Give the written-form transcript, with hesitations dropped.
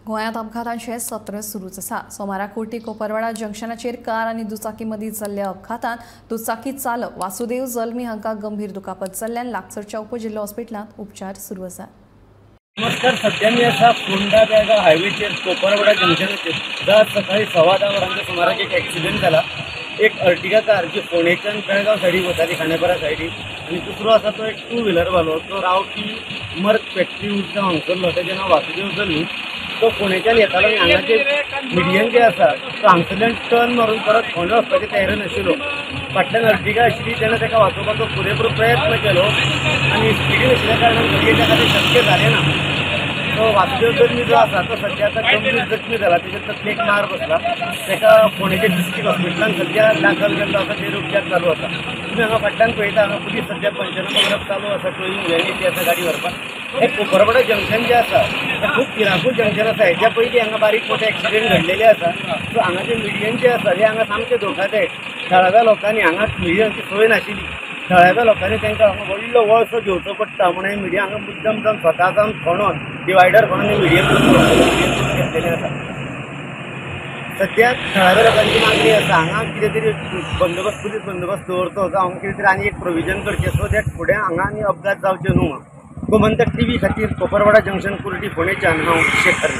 गोंयांत अपघातांचें सत्र सुरूच आसा. सोमारा कुर्टी कोपरवाडा जंक्शनाचेर कार आनी दुचाकी मदीं जाल्ल्या अपघातांत दुचाकी चालक वासुदेव जल्मी हांकां गंभीर दुखापत जाल्ल्यान लागसरच्या उपजिल्लो हॉस्पिटलांत उपचार सुरू आसात. नमस्कार, सध्या मी आसा फोंडा बेळगांव हायवेचेर कोपरवाडा जंक्शनाचेर. आज सकाळी 10:15 वरांच्या सुमाराक एक एक्सिडंट जाला. एक अर्टिगा कार जी फोंडेच्यान बेळगांव सायडीक वताली, खांडेपारा सायडीक, आनी दुसरो आसा तो एक टू व्हिलरवालो, तो रावपी मर्क फॅक्टरी उरता हांगसरलो, तेजें नांव वासुदेव जल्मी. तो फोंडेच्यान येतालो आनी हांगाचे मिडियन जे आसा तो हांगसरल्यान टर्न मारून परत फोंडे वचपाचे तयारेन आशिल्लो. फाटल्यान अर्टिगा आशिल्ली तेन्ना ताका वाचोवपाचो पुरेपूर प्रयत्न केलो आनी स्पिडीन आशिल्ल्या कारणान घडये ताका तें शक्य जालें ना. तो वासुदेव जल्मी जो आसा तो सद्या आतां गंभीर जखमी जाला, तेच्या तकलेक मार बसला. ताका फोंडेच्या डिस्ट्रिक्ट हॉस्पिटलान सद्या दाखल केल्लो आसा, तेजेर उपचार चालू आसा. तुमी हांगा फाटल्यान पळयता, हांगा पुलीस सद्या पंचनामो करप चालू आसा, टोईंग व्हॅनी जी आसा गाडी व्हरपाक. हे कोपरवाडा जंक्शन जें आसा तें खूब भिरांकूळ जंक्शन आसा. हेच्या पयलीं हांगा बारीक मोठे एक्सिडंट घडलेले आसा. सो हांगाचे मिडियन जे आसा ते हांगा सामकें धोकादायक. थळाव्या लोकांनी हांगा मिडियनची सोय नाशिल्ली, थळाव्या लोकांनी तांकां हांगा व्हडलो वळसो घेवचो पडटा म्हणून हे मिडिया हांगा मुद्दम जावन स्वता जावन खणोन डिवायडर खणोन मिडियन घेतलेलें आसा. सद्या थळाव्या लोकांची मागणी आसा हांगा कितें तरी बंदोबस्त, पुलीस बंदोबस्त दवरचो, जावं हांगा कितें तरी आनी एक प्रोविजन करचें सो that फुडें हांगा आनी अपघात जावचे न्हू. गोमंतक टीव्ही खातीर कोपरवाडा जंक्शन कुर्टी फोंडेच्यान हांव शेखर.